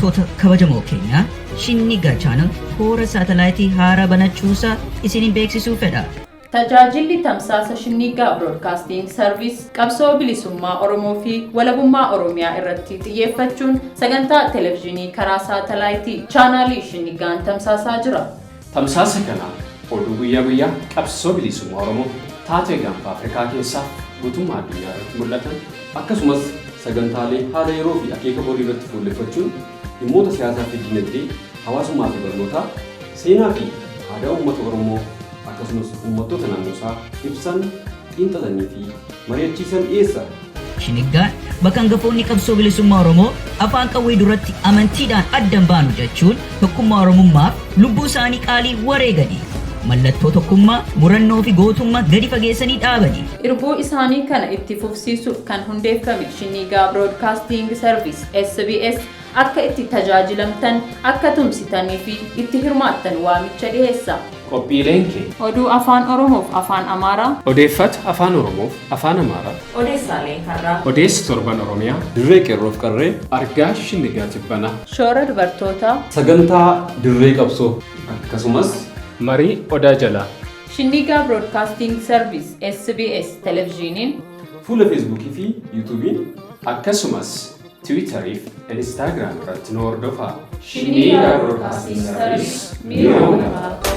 Hordoftoota kabajamoo keenyaa, Shinniga Channel toora saatalaayitii haaraa banachuusaa isinin beeksisuu fedha. Tajaajilli tamsaasa Shinniiggaa Broadcasting Service qabsoo bilisummaa Oromoo fi walabummaa Oromiyaa irratti xiyyeeffachuun sagantaa televizhinii karaa saatalaayitii chaanaalii Shinniiggaan tamsaasaa jira. Tamsaasa kanaan oduu guyyaa guyyaa qabsoo bilisummaa Oromoo, taatee gaanfa Afrikaa keessaa guutummaa addunyaa irratti mul'atan, Akkasumas sagantaalee haala yeroo fi akeeka borii irratti fuulleffachuun dhimmoota siyaasaa fi dinagdee, hawaasummaa fi barnootaa, seenaa fi aadaa uummata Oromoo akkasumas uummattoota naannoosaa ibsan, xiinxalanii fi mari'achiisan dhiyeessa. Shiniggaan bakka hangafoonni qabsoo bilisummaa Oromoo afaan qawwee duratti amantiidhaan adda hin baanu jechuun tokkummaa Oromummaaf lubbuu isaanii qaalii wareegani. Mallattoo tokkummaa, murannoo fi gootummaa gadi fageessanii dhaabani. Irbuu isaanii kana itti fufsiisuuf kan hundeeffame Shinniigaa Broadcasting Service, SBS, akka itti tajaajilamtan, akka tumsitanii fi itti hirmaattan waamicha dhiheessa. Qophiileen keenya. Oduu Afaan Oromoof Afaan Amaaraa. Odeeffata Afaan Oromoof Afaan Amaaraa. Odeessaalee har'aa. Odeessa torban Oromiyaa. Dirree Qeerroof Qarree. Argaa Shinnigaa Tibbanaa. Shoora dubartootaa. Sagantaa Dirree Qabsoo. Akkasumas. Marii Odaa Jalaa. Shinnigaa Broadcasting Service, SBS, Televizhiiniin. Fuula Feesbuukii fi Yuutuubiin. Akkasumas Tiwiitarii fi Inistaagiraam irratti nu hordofaa. Shinniigaa Broadcasting Service, miira walabaa.